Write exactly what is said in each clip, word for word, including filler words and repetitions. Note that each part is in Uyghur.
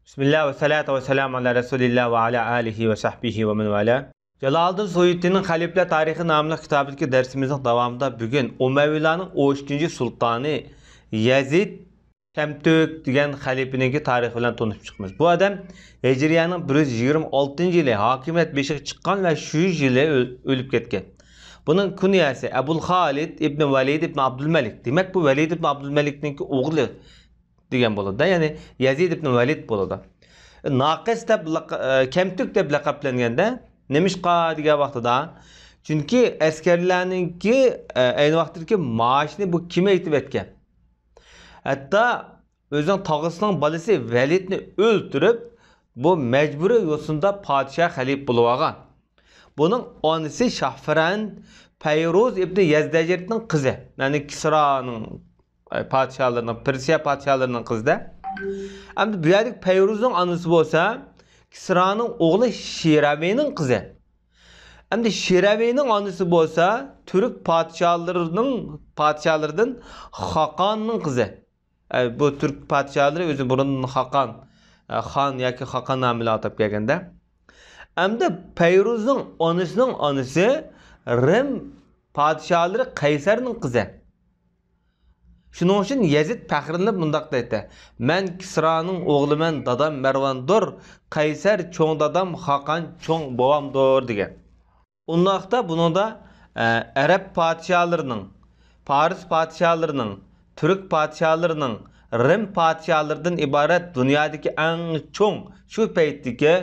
بىسمىللا ۋەسسالاتۇ ۋەسسالامۇ ئالا رەسۇلىللا ۋە ئالا ئالىھى ۋە سەھبىھى ۋە مەن ۋالا. جالالىدىن سۇيۇتىنىڭ خەلىپىلەر تارىخى ناملىق كىتابىدىكى دەرسىمىزنىڭ داۋامىدا بۈگۈن ئۇمەۋىلارنىڭ ئون ئىككىنچى سۇلتانى يەزىد كەمتۈك دېگەن خەلىپىنىڭكى تارىخى بىلەن تونۇشۇپ چىقىمىز. بۇ ئادەم ھىجرىيەنىڭ بىر يۈز يىگىرمە ئالتىنچى يىلى ھاكىمىيەت بېشىغا چىققان ۋە شۇ يىلى ئۆ-، ئۆلۈپ كەتكەن. بۇنىڭ كۇنيەسى ئەبۇل خالىد ئىبنى ۋەلىد ئىبنى ئابدۇلمەلىك. دېمەك، بۇ ۋەلىد ئىبنى ئابدۇلمەلىكنىڭكى ئوغلى دېگەن بولىدۇ، يەنى يەزىد ئىبنى ۋەلىد بولىدۇ. ناقىس دەپ لەق-، ئە، كەمتۈك دەپ لەقەپلەنگەندە، نېمىشقا دېگەن ۋاقتىدا، چۈنكى ئەسكەرلەرنىڭكى، ئە، ئەينى ۋاقىتتىكى مائاشىنى بۇ كېمەيتىۋەتكەن. ھەتتا ئۆزىنىڭ تاغىسىنىڭ بالىسى ۋەلىدنى ئۆلتۈرۈپ، بۇ مەجبۇرىي يوسۇندا پادىشاھ خەلىپە بولۇۋالغان. بۇنىڭ ئانىسى شاھفىرەند پەيرۇز ئىبنى يەزدەجىرتنىڭ قىزى، يەنى كىسرانىڭ، ئە، پادىشاھلىرىنىڭ، پېرسىيە پادىشاھلىرىنىڭ قىزىدە. ئەمدى بۇ يەردىكى پەيرۇزنىڭ ئانىسى بولسا كىسرانىڭ ئوغلى شىرەۋىنىڭ قىزى. ئەمدى شىرەۋىنىڭ ئانىسى بولسا تۈرك پادىشاھلىرىنىڭ، پادىشاھلىرىدىن خاقاننىڭ قىزى. ئە، بۇ تۈرك پادىشاھلىرى ئۆزى بۇرۇندىن خاقان، ئە، خان ياكى خاقان نامى بىلەن ئاتاپ كەلگەندە. ئەمدى پەيرۇزنىڭ ئانىسىنىڭ ئانىسى رىم پادىشاھلىرى قەيسەرنىڭ قىزى. شۇنىڭ ئۈچۈن يەزىد پەخىرلىنىپ مۇنداق دەيتتى: «مەن كىسرانىڭ ئوغلىمەن، دادام مەرۋاندۇر، قەيسەر چوڭ دادام، خاقان چوڭ بوۋامدۇر» دېگەن. ئۇنداقتا بۇنىڭدا، ئە، ئەرەب پادىشاھلىرىنىڭ، پارس پادىشاھلىرىنىڭ، تۈرك پادىشاھلىرىنىڭ، رىم پادىشاھلىرىدىن ئىبارەت دۇنيادىكى ئەڭ چوڭ، شۇ پەيتتىكى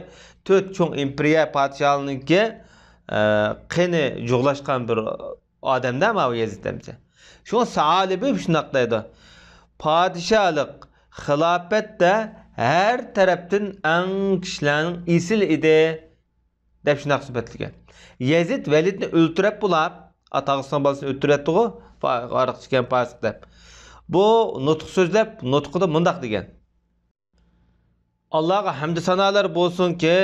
تۆت چوڭ ئىمپېرىيە پادىشاھلىرىنىڭكى، ئە، قېنى جۇغلاشقان بىر ئادەمدە ماۋۇ يەزىد ئەمىسە. شۇڭا سائالىبى شۇنداق دەيدۇ: «پادىشاھلىق، خىلاپەتتە ھەر تەرەپتىن ئەڭ كىشىلەرنىڭ ئېسىل ئىدى» دەپ شۇنداق سۈپەتلىگەن. يەزىد ۋەلىدنى ئۆلتۈرۈپ بولاپ، ئا، تاغىسىنىڭ بالىسىنى ئۆلتۈرۈۋەتتىغۇ، پا-، ئارىقچى ئىكەن، پاسىق دەپ. بۇ نۇتۇق سۆزلەپ، نۇتقىدا مۇنداق دېگەن: «ئاللاغا ھەمدۇ سانالار بولسۇنكى،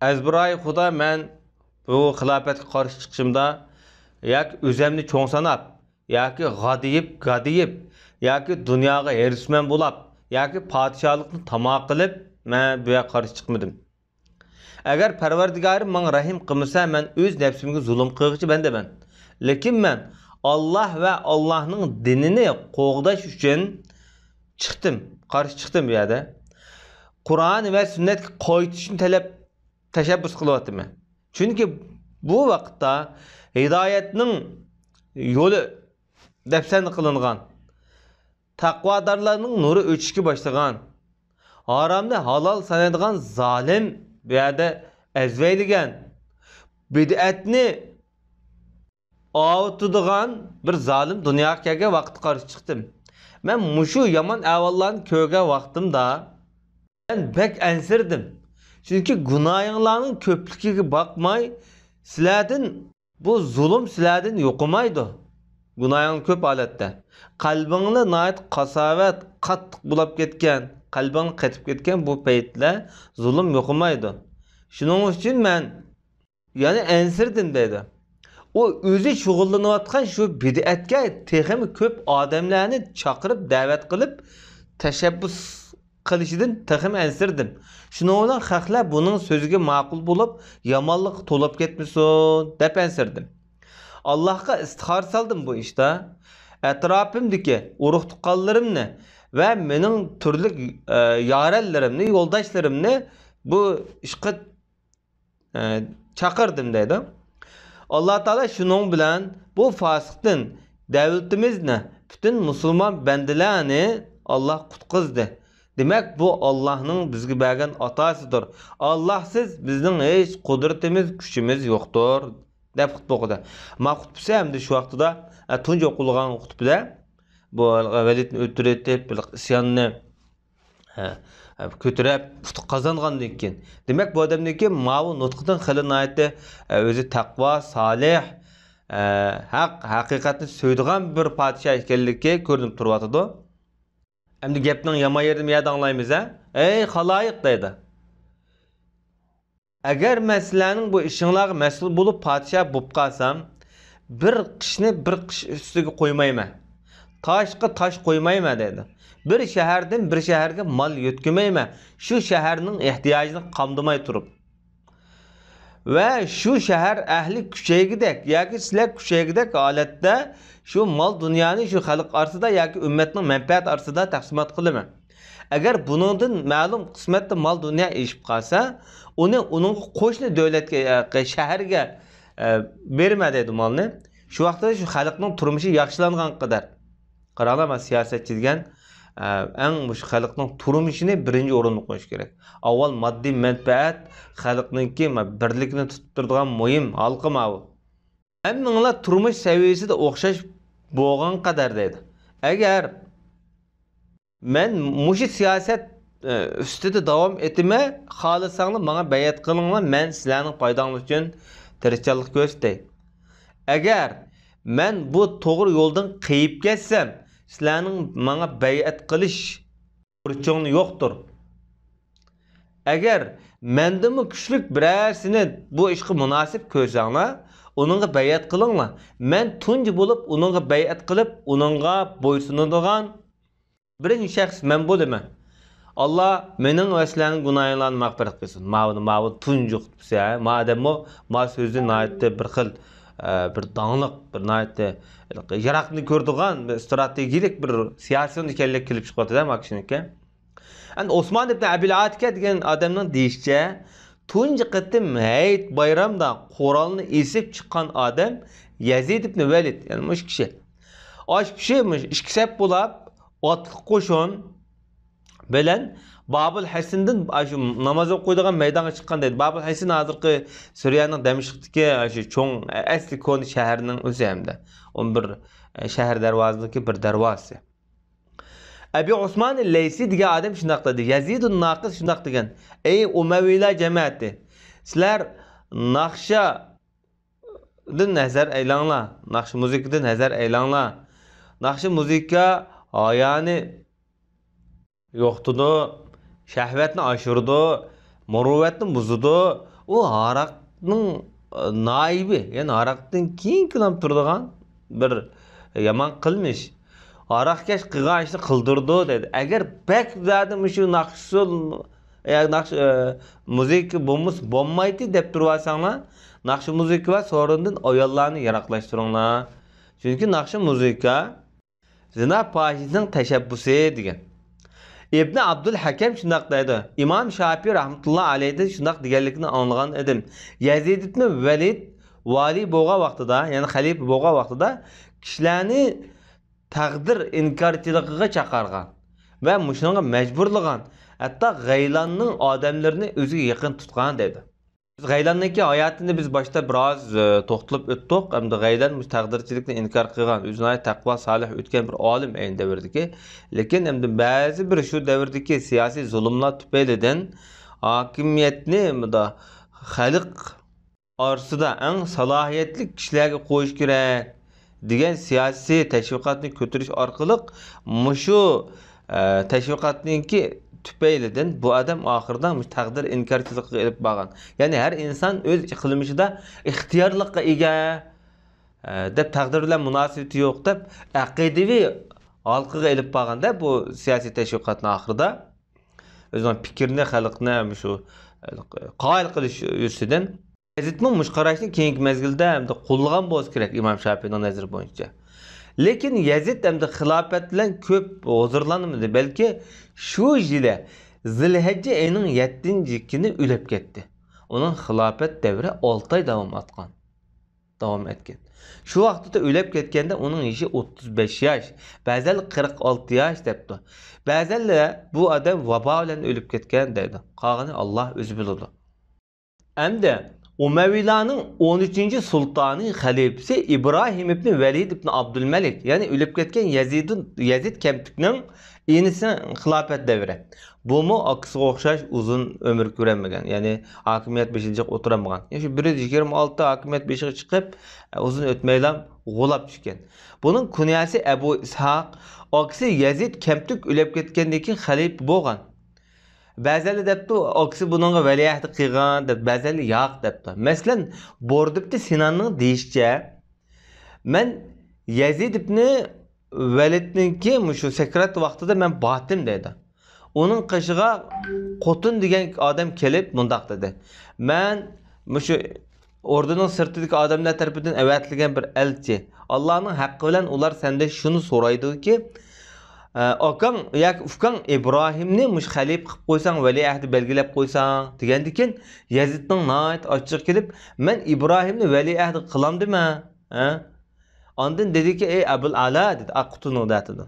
ئەزبىرايى خۇدا مەن بۇ خىلاپەتكە قارشى چىقىشىمدا ياكى ئۆزەمنى چوڭ ساناپ، ياكى غادىيىپ، گادىيىپ، ياكى دۇنياغا ھېرىسمەن بولاپ، ياكى پادىشاھلىقنى تاما قىلىپ، مەن بۇ يەرگە قارشى چىقمىدىم. ئەگەر پەرۋەردىگارىم ماڭا رەھىم قىلمىسا، مەن ئۆز نەپسىمگە زۇلۇم قىلغۇچى بەندىمەن. لېكىن مەن ئاللا ۋە ئاللانىڭ دىنىنى قوغداش ئۈچۈن چىقتىم، قارشى چىقتىم بۇ يەردە. قۇرئان ۋە سۈننەتكە قايتىشنى تەلەپ، تەشەببۇس قىلىۋاتىمەن. چۈنكى بۇ ۋاقىتتا ھىدايەتنىڭ يولى دەپسەندە قىلىنغان، تەقۋادارلارنىڭ نۇرى ئۆچۈشكە باشلىغان، ھارامنى ھالال سانايدىغان زالىم بۇ يەردە ئەزۋەيلىگەن، بىدئەتنى ئاۋۇتىدىغان بىر زالىم دۇنياغا كەلگەن ۋاقىتتا قارشى چىقتىم. مەن مۇشۇ يامان ئەھۋاللارنى كۆرگەن ۋاقتىمدا، مەن بەك ئەنسىرىدىم. چۈنكى گۇناھىڭلارنىڭ كۆپلۈكىگە باقماي، سىلەردىن، بۇ زۇلۇم سىلەردىن يوقىمايدۇ. گۇناھىڭ كۆپ ھالەتتە. قەلبىڭلار ناھايىتى قاساۋەت، قاتتىق بولاپ كەتكەن، قەلبىڭ قېتىپ كەتكەن بۇ پەيتلەر زۇلۇم يوقىمايدۇ. شۇنىڭ ئۈچۈن مەن يەنە ئەنسىرىدىم دەيدۇ. ئۇ ئۆزى شۇغۇللىنىۋاتقان شۇ بىدئەتكە تېخىمۇ كۆپ ئادەملەرنى چاقىرىپ، دەۋەت قىلىپ، تەشەببۇس قىلىشىدىن تېخىمۇ ئەنسىرىدىم. شۇنىڭ بىلەن خەقلەر بۇنىڭ سۆزىگە ماقۇل بولۇپ، يامانلىققا تولاپ كەتمىسۇن، دەپ ئەنسىرىدىم. ئاللاھقا ئىستىخارە سالدىم بۇ ئىشتا. ئەتراپىمدىكى ئۇرۇق-تۇغقانلىرىمنى ۋە مېنىڭ تۈرلۈك، ئە، يارەنلىرىمنى، يولداشلىرىمنى بۇ ئىشقا ئە، چاقىردىم دەيدۇ. ئاللا تائالا شۇنىڭ بىلەن بۇ فاسىقتىن دەۋلىتىمىزنى، پۈتۈن مۇسۇلمان بەندىلەرنى ئاللا قۇتقۇزدى. دېمەك، بۇ ئاللانىڭ بىزگە بەرگەن ئاتاسىدۇر. ئاللاسىز بىزنىڭ ھېچ قۇدرىتىمىز، كۈچىمىز يوقتۇر، دەپ خۇتبە ئوقۇدى. ما خۇتبىسى ئەمدى شۇ ۋاقتىدا، ئە، تۇنجى ئوقۇلغان خۇتبىدە بۇ ۋەلىدنى ئۆلتۈرۈۋېتىپ، بىر ئىسياننى ھە، ھە، كۆتۈرۈپ ئۇتۇق قازانغاندىن كېيىن، دېمەك، بۇ ئادەمنىڭكى ماۋۇ نۇتقىدىن خېلى ناھايىتى، ئە، ئۆزى تەقۋا، سالىھ، ئە، ھەق، ھەقىقەتنى سۆيىدىغان بىر پادىشاھ ئىكەنلىكى كۆرۈنۈپ تۇرۇۋاتىدۇ. ئەمدى گەپنىڭ يامان يېرىنى بۇ يەردە ئاڭلايمىز، ھە؟ ئەي خالايىق، دەيدۇ. ئەگەر مەن سىلەرنىڭ بۇ ئىشىڭلارغا مەسئۇل بولۇپ پادىشاھ بولۇپ قالسام، بىر قىشنى بىر قىش ئۈستىگە قويمايمەن، تاشقا تاش قويمايمەن دەيدۇ. بىر شەھەردىن بىر شەھەرگە مال يۆتكىمەيمەن، شۇ شەھەرنىڭ ئېھتىياجىنى قامدىماي تۇرۇپ. ۋە شۇ شەھەر ئەھلى كۈچەيگۈدەك ياكى سىلەر كۈچەيگۈدەك ھالەتتە شۇ مال دۇنيانى شۇ خەلق ئارىسىدا ياكى ئۈممەتنىڭ مەنپەئەت ئارىسىدا تەقسىمات قىلىمەن. ئەگەر بۇنىڭدىن مەلۇم قىسمەتتە مال دۇنيا ئېشىپ قالسا، ئۇنى ئۇنىڭغا قوشنا دۆلەتكە، شەھەرگە، ئە، بېرىمەن دەيدۇ مالنى. شۇ ۋاقىتتا شۇ خەلقنىڭ تۇرمۇشى ياخشىلانغان قەدەر. قاراڭلار، مانا سىياسەتچى دېگەن، ئە، ئەڭ مۇشۇ خەلقنىڭ تۇرمۇشىنى بىرىنچى ئورۇندا قويۇش كېرەك. ئاۋۋال ماددىي مەنپەئەت، خەلقنىڭكى ما-، بىرلىكىنى تۇتۇپ تۇرىدىغان مۇھىم ھالقا ماۋۇ. ھەممىڭلار تۇرمۇش سەۋىيەسىدە ئوخشاش بولغان قەدەر دەيدۇ. ئەگەر مەن مۇشۇ سىياسەت، ئە، ئۈستىدە داۋام ئېتىمەن، خالىساڭلار ماڭا بەيئەت قىلىڭلار، مەن سىلەرنىڭ پايداڭلار ئۈچۈن تىرىشچانلىق كۆرسىتەي. ئەگەر مەن بۇ توغرا يولدىن قېيىپ كەتسەم، سىلەرنىڭ ماڭا بەيئەت قىلىش بۇرچۇڭلار يوقتۇر. ئەگەر مەندىنمۇ كۈچلۈك بىرەرسىنى بۇ ئىشقا مۇناسىپ كۆرسەڭلار، ئۇنىڭغا بەيئەت قىلىڭلار. مەن تۇنجى بولۇپ ئۇنىڭغا بەيئەت قىلىپ، ئۇنىڭغا بويسۇنىدىغان بىرىنچى شەخس مەن بولىمەن. ئاللا مېنىڭ ۋە سىلەرنىڭ گۇناھىڭلارنى مەغپىرەت قىلسۇن. ماۋۇنى، ماۋۇ تۇنجى خۇتبىسى، ھە؟ ما ئادەممۇ ما سۆزى ناھايىتى بىر خىل، ئە، بىر داڭلىق، بىر ناھايىتى يىراقنى كۆرىدىغان، بىر ئىستراتېگىيىلىك بىر سىياسىيون ئىكەنلىكى كېلىپ چىقىۋاتىدۇ، ما كىشىنىڭكى. ئەمدى ئوسمان ئىبن ئەبىل ئاتىكە دېگەن ئادەمنىڭ دېيىشىچە، تۇنجى قېتىم ھەيت بايرامدا قورالنى ئېسىپ چىققان ئادەم يەزىد ئىبن ۋەلىد، يەنى مۇشۇ كىشى. ئاشۇ كىشى مۇشۇ ئىككى سەپ بولاپ، ئاتلىق قوشۇن بىلەن بابۇل ھەسىندىن، ئاشۇ ناماز ئوقۇيدىغان مەيدانغا چىققان دەيدۇ. بابۇل ھەسىن ھازىرقى سۈرىيەنىڭ دىمىشقتىكى ئاشۇ چوڭ، ئەسلى كونا شەھەرنىڭ ئۆزى ھەمدە ئون بىر شەھەر دەرۋازىدىكى بىر دەرۋازىسى. ئەبى ئوسمان لەيسى دېگەن ئادەم شۇنداق دېدى. يەزىدۇن ناقىس شۇنداق دېگەن: ئەي ئۇمەۋىيلار جەمەتى، سىلەر ناخشادىن نەزەر ئەيلەڭلار، ناخشا مۇزىكىدىن نەزەر ئەيلەڭلار. ناخشا مۇزىكا ھايانى يوقىتىدۇ، شەھۋەتنى ئاشۇرىدۇ، مۇرۇۋەتنى بۇزىدۇ. ئۇ ھاراقنىڭ، ئە، نايىبى، يەنى ھاراقتىن كېيىن كېلىپ تۇرىدىغان بىر يامان قىلمىش. ھاراقكەش قىلغان ئىشنى قىلدۇرىدۇ دەيدۇ. ئەگەر بەك زادى مۇشۇ ناخشا، ئە، ناخشا، ئە، مۇزىكا بولمىسا بولمايتتى دەپ تۇرۇۋالساڭلار، ناخشا مۇزىكا ۋە سورۇندىن ئاياللارنى يىراقلاشتۇرۇڭلار. چۈنكى ناخشا مۇزىكا زىنا پاھىشىسىنىڭ تەشەببۇسى دېگەن. ئىبنى ئابدۇل ھەكەم شۇنداق دەيدۇ. ئىمام شاپىي رەھمەتۇللا ئەلەيھىدىن شۇنداق دېگەنلىكىنى ئاڭلىغان ئىدىم. يەزىد ئىبنى ۋەلىد ۋالىي بولغان ۋاقتىدا، يەنى خەلىپە بولغان ۋاقتىدا كىشىلەرنى تەقدىر ئىنكارچىلىقىغا چاقىرغان ۋە مۇشۇنىڭغا مەجبۇرلىغان، ھەتتا غەيلاننىڭ ئادەملىرىنى ئۆزىگە يېقىن تۇتقان دەيدۇ. بىز غەيلاننىڭكى ھاياتىنى بىز باشتا بىراز، ئە، توختىلىپ ئۆتتۇق. ئەمدى غەيلان مۇشۇ تەقدىرچىلىكنى ئىنكار قىلغان، ئۆزى ناھايىتى تەقۋا، سالىھ ئۆتكەن بىر ئالىم ئەينى دەۋردىكى. لېكىن ئەمدى بەزى بىر شۇ دەۋردىكى سىياسىي زۇلۇملار تۈپەيلىدىن ھاكىمىيەتنى مۇندا خەلق ئارىسىدا ئەڭ سالاھىيەتلىك كىشىلەرگە قويۇش كېرەك دېگەن سىياسىي تەشۋىقاتنى كۆتۈرۈش ئارقىلىق مۇشۇ، ئە، تەشۋىقاتنىڭكى تۈپەيلىدىن بۇ ئادەم ئاخىرىدا مۇشۇ تەقدىر ئىنكارچىلىقىغا ئېلىپ بارغان. يەنى ھەر ئىنسان ئۆز قىلمىشىدا ئىختىيارلىققا ئىگە، ئە، دەپ تەقدىر بىلەن مۇناسىۋىتى يوق دەپ ئەقىدىۋى ھالقىغا ئېلىپ بارغاندا بۇ سىياسىي تەشۋىقاتنىڭ ئاخىرىدا ئۆزىنىڭ پىكرىنى خەلقنى مۇشۇ، ئە، قايىل قىلىش يۈزىسىدىن يەزىدمۇ مۇشۇ قاراشنى كېيىنكى مەزگىلدە ئەمدى قوللىغان بولسا كېرەك، ئىمام شاپىئىنىڭ نەزىرى بويىچە. لېكىن يەزىد ئەمدى خىلاپەت بىلەن كۆپ ھۇزۇرلانمىدى، بەلكى شۇ يىلى زىلھەججە ئېيىنىڭ يەتتىنچى كۈنى ئۆلۈپ كەتتى. ئۇنىڭ خىلاپەت دەۋرى ئالتە ئاي داۋام ئاتقان، داۋام ئەتكەن. شۇ ۋاقتىدا ئۆلۈپ كەتكەندە ئۇنىڭ يېشى ئوتتۇز بەش ياش، بەزەنلەر قىرىق ئالتە ياش دەپتۇ. بەزەنلەر بۇ ئادەم ۋابا بىلەن ئۆلۈپ كەتكەن دەيدۇ. قالغىنى ئاللا ئۆزى بىلىدۇ. ئەمدى ئۇمەۋىيلارنىڭ ئون ئۈچىنچى سۇلتانى، خەلىپىسى ئىبراھىم ئىبنى ۋەلىد ئىبنى ئابدۇلمەلىك، يەنى ئۆلۈپ كەتكەن يەزىدۇن-، يەزىد كەمتۈكنىڭ ئىنىسى خىلاپەت دەۋرى. بۇمۇ ئاكىسىغا ئوخشاش ئۇزۇن ئۆمۈر كۆرەلمىگەن، يەنى ھاكىمىيەت بېشىدا جىق ئولتۇرالمىغان. يەنى شۇ بىر يۈز يىگىرمە ئالتە ھاكىمىيەت بېشىغا چىقىپ، ئۇزۇن ئۆتمەيلا غۇلاپ چۈشكەن. بۇنىڭ كۇنيەسى ئەبۇ ئىسھاق، ئاكىسى يەزىد كەمتۈك ئۆلۈپ كەتكەندىن كېيىن خەلىپە بولغان. بەزەنلەر دەپتۇ، ئاكىسى بۇنىڭغا ۋەلىئەھدە قىلغان دەپ، بەزەنلەر ياق دەپتۇ. مەسىلەن، بوردىپتى سىناننىڭ دېيىشىچە، مەن يەزىد ئىبنى ۋەلىدنىڭكى مۇشۇ سەكرات ۋاقتىدا مەن باردىم دەيدۇ. ئۇنىڭ قېشىغا قوتۇن دېگەن ئادەم كېلىپ مۇنداق دېدى: مەن مۇشۇ ئوردىنىڭ سىرتىدىكى ئادەملەر تەرىپىدىن ئەۋەتىلگەن بىر ئەلچى. ئاللانىڭ ھەققى بىلەن ئۇلار سەندىن شۇنى سورايدۇكى، ئە، ئاكاڭ ياكى ئۇكاڭ ئىبراھىمنى مۇشۇ خەلىپە قىلىپ قويساڭ، ۋەلىئەھدى بەلگىلەپ قويساڭ، دېگەندىكىن، يەزىدنىڭ ناھايىتى ئاچچىقى كېلىپ، مەن ئىبراھىمنى ۋەلىئەھدى قىلامدىمەن؟ ھە؟ ئاندىن دېدىكى، ئەي ئەبۇل ئەلا، دېدى، ئاق قوتۇنغا دەتىدۇ.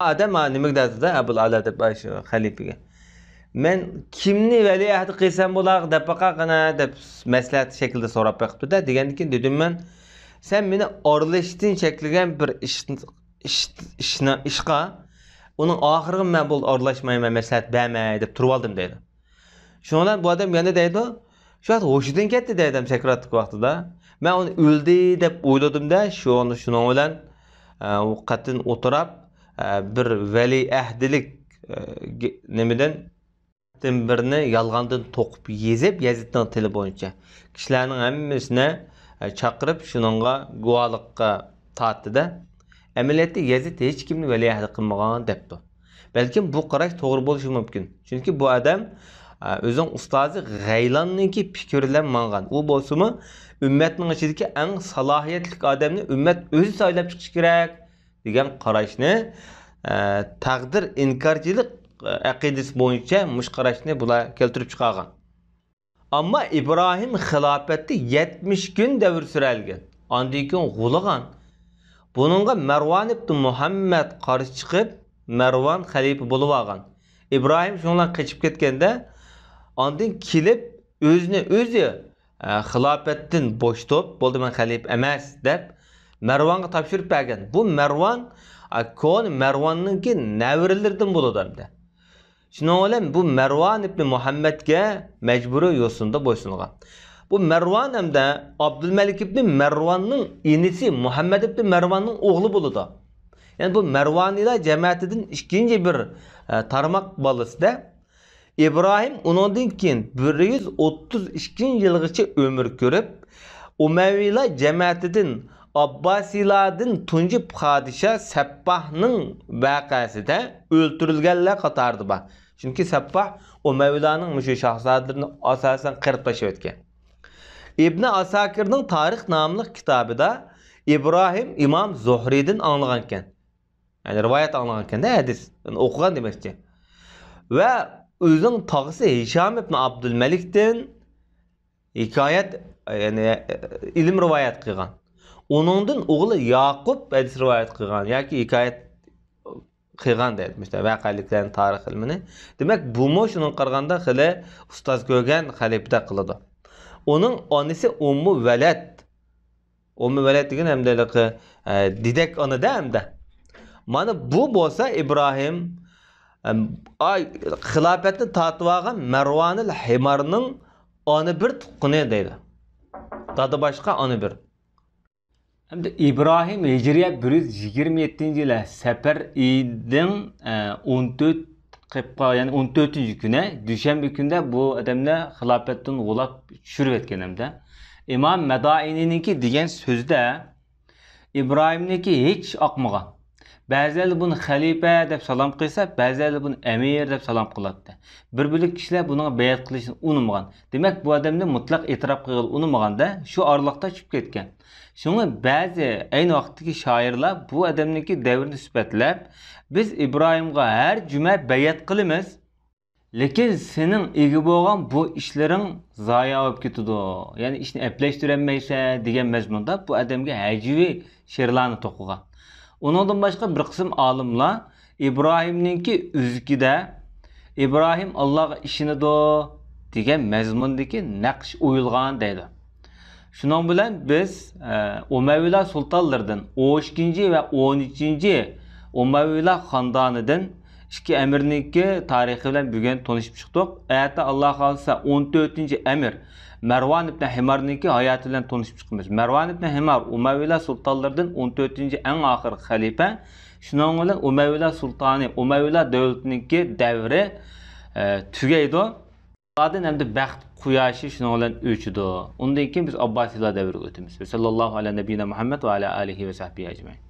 ئادەم، ھا، نېمىگە دەتىدۇ، ئەبۇل ئەلا دەپ، ئاشۇ خەلىپىگە. مەن كىمنى ۋەلىئەھدى قىلسام بولاق، دەپ باقاقىنا، دەپ مەسلىھەت شەكلىدە سوراپ بېقىپتۇ-دە، دېگەندىكىن دېدىم مەن، سەن مېنى ئارىلىشىشتىن چەكلىگەن بىر ئىش، ئىش، ئىشنى، ئىشقا، ئۇنىڭ ئاخىرىغا مەن بولدى ئارىلاشمايمەن، مەسلىھەت بەرمەي، دەپ تۇرۇۋالدىم دەيدۇ. شۇنىڭ بىلەن بۇ ئادەم يەنە دەيدۇ، شۇ ۋاقىت ھوشىدىن كەتتى دەيدۇ سەكراتلىق ۋاقتىدا. مەن ئۇنى ئۆلدى دەپ ئويلىدىم-دە، شۇ، شۇنىڭ بىلەن، ئە، ئۇ قېتىن ئولتۇراپ، ئە، بىر ۋەلىئەھدىلىك، ئە، گې-، نېمىدىن، بىرنى يالغاندىن توقۇپ يېزىپ، يەزىدنىڭ تىلى بويىچە كىشىلەرنىڭ ھەممىسىنى، ئە، چاقىرىپ، شۇنىڭغا گۇۋاھلىققا تارتتى-دە. ئەمەلىيەتتە يەزىد ھېچكىمنى ۋەلىئەھدى قىلمىغان دەپتۇ. بەلكىم بۇ قاراش توغرا بولۇشى مۇمكىن. چۈنكى بۇ ئادەم، ئە، ئۆزىنىڭ ئۇستازى غەيلاننىڭكى پىكرى بىلەن ماڭغان. ئۇ بولسىمۇ ئۈممەتنىڭ ئىچىدىكى ئەڭ سالاھىيەتلىك ئادەمنى ئۈممەت ئۆزى سايلاپ چىقىشى كېرەك دېگەن قاراشنى، ئە، تەقدىر ئىنكارچىلىق، ئە، ئەقىدىسى بويىچە مۇشۇ قاراشنى بۇلار كەلتۈرۈپ چىقارغان. ئەمما ئىبراھىم خىلاپەتتە يەتمىش كۈن دەۋر سۈرەلىگەن. ئاندىن كېيىن غۇلىغان. بۇنىڭغا مەرۋان ئىبن مۇھەممەد قارشى چىقىپ، مەرۋان خەلىپە بولۇۋالغان. ئىبراھىم شۇنىڭ بىلەن قېچىپ كەتكەندە، ئاندىن كېلىپ ئۆزىنى ئۆزى، ئە، خىلاپەتتىن بوشىتىپ، بولدى، مەن خەلىپە ئەمەس، دەپ مەرۋانغا تاپشۇرۇپ بەرگەن. بۇ مەرۋان، ئە، كونا مەرۋاننىڭكى نەۋرىلىرىدىن بولىدۇ ئەمدى. شۇنىڭ بىلەن بۇ مەرۋان ئىبنى مۇھەممەدكە مەجبۇرىي يوسۇندا بويسۇنغان. بۇ مەرۋان ھەمدە ئابدۇلمەلىك ئىبنى مەرۋاننىڭ ئىنىسى مۇھەممەد ئىبنى مەرۋاننىڭ ئوغلى بولىدۇ. يەنى بۇ مەرۋانىيلار جەمەتىدىن ئىككىنچى بىر، ئە، تارماق بالىسىدە. ئىبراھىم ئۇنىڭدىن كېيىن بىر يۈز ئوتتۇز ئىككىنچى يىلغىچە ئۆمۈر كۆرۈپ، ئۇمەۋىيلار جەمەتىدىن ئابباسىيلاردىن تۇنجى پادىشاھ سەپپاھنىڭ ۋەقەسىدە ئۆلتۈرۈلگەنلەر قاتارىدا بار. چۈنكى سەپپاھ ئۇمەۋىيلارنىڭ مۇشۇ شاھزادىلىرىنى ئاساسەن قىرىپ تاشلىۋەتكەن. ئىبنى ئاساكىرنىڭ تارىخ ناملىق كىتابىدا ئىبراھىم ئىمام زۇھرىدىن ئاڭلىغانىكەن. يەنى رىۋايەت ئاڭلىغانىكەن-دە، ھەدىس. يەنى ئوقۇغان دېمەكچى. ۋە ئۆزىنىڭ تاغىسى ھىشام ئىبنى ئابدۇلمەلىكتىن ھېكايەت، يەنى، ئىلىم رىۋايەت قىلغان. ئۇنىڭدىن ئوغلى ياقۇپ ھەدىس رىۋايەت قىلغان ياكى ھېكايەت قىلغان دەيدۇ، مۇشۇنداق ۋەقەلىكلەرنى، تارىخ ئىلمىنى. دېمەك، بۇمۇ شۇنىڭغا قارىغاندا خېلى ئۇستاز كۆرگەن خەلىپىدەك قىلىدۇ. ئۇنىڭ ئانىسى ئۇممۇ ۋەلەد. ئۇممۇ ۋەلەد دېگەن ھەمدە ھېلىقى، ئە، دېدەك ئانا-دە ھەمدە. مانا بۇ بولسا ئىبراھىم، ئەم، ئاي، خىلاپەتنى تارتىۋالغان مەرۋانىل ھىمارنىڭ ئانا بىر تۇغقىنى دەيدۇ. دادا باشقا، ئانا بىر. ھەمدە ئىبراھىم ھىجرىيە بىر يۈز يىگىرمە يەتتىنچى يىلى سەپەر ئېيىنىڭ، ئە، ئون تۆت قېپقا، يەنى ئون تۆتىنچى كۈنى، دۈشەنبە كۈندە بۇ ئادەمنى خىلاپەتتىن غۇلاپ چۈشۈرۈۋەتكەن ھەمدە. ئىمام مەدائىنىنىڭكى دېگەن سۆزىدە ئىبراھىمنىڭكى ھېچ ئاقمىغان. بەزىلەر بۇنى خەلىپە دەپ سالام قىلسا، بەزىلەر بۇنى ئەمىر دەپ سالام قىلاتتى. بىر بۆلەك كىشىلەر بۇنىڭغا بەيئەت قىلىشنى ئۇنىمىغان. دېمەك، بۇ ئادەمنى مۇتلەق ئېتىراپ قىلغىلى ئۇنىمىغاندا، شۇ ئارىلىقتا چۈشۈپ كەتكەن. شۇڭا بەزى ئەينى ۋاقىتتىكى شائىرلار بۇ ئادەمنىڭكى دەۋرىنى سۈپەتلەپ، بىز ئىبراھىمغا ھەر جۈمە بەيئەت قىلىمىز، لېكىن سېنىڭ ئىگە بولغان بۇ ئىشلىرىڭ زايە بولۇپ كېتىدۇ. يەنى ئىشنى ئەپلەشتۈرەلمەيسەن دېگەن مەزمۇندا بۇ ئادەمگە ھەجۋىي شېئىرلارنى توقۇغان. ئۇنىڭدىن باشقا بىر قىسىم ئالىملار ئىبراھىمنىڭكى ئۆزىكىدە، ئىبراھىم ئاللاغا ئىشىنىدۇ دېگەن مەزمۇندىكى نەقىش ئويۇلغان دەيدۇ. شۇنىڭ بىلەن بىز، ئە، ئۇمەۋىيلار سۇلتانلىرىدىن ئون ئىككىنچى ۋە ئون ئۈچىنچى ئۇمەۋىيلار خاندانىدىن ئىككى ئەمىرنىڭكى تارىخى بىلەن بۈگۈن تونۇشۇپ چىقتۇق. ئەتە ئاللا خالىسا ئون تۆتىنچى ئەمىر مەرۋان ئىبنى ھىمارنىڭكى ھاياتى بىلەن تونۇشۇپ چىقىمىز. مەرۋان ئىبنى ھىمار ئۇمەۋىيلار سۇلتانلىرىدىن ئون تۆتىنچى ئەڭ ئاخىرقى خەلىپە. شۇنىڭ بىلەن ئۇمەۋىيلار سۇلتانى، ئۇمەۋىيلار دۆلىتىنىڭكى دەۋرى، ئە، تۈگەيدۇ. ئۇلاردىن ئەمدى بەخت قۇياشى شۇنىڭ بىلەن ئۆچىدۇ. ئۇندىن كېيىن بىز ئابباسىيلار دەۋرىگە ئۆتىمىز. ۋە سەللەللاھۇ ئەلا نەبىينا مۇھەممەد ۋە ئەلا ئالىھى ۋە سەھبىھى ئەجمەئىن.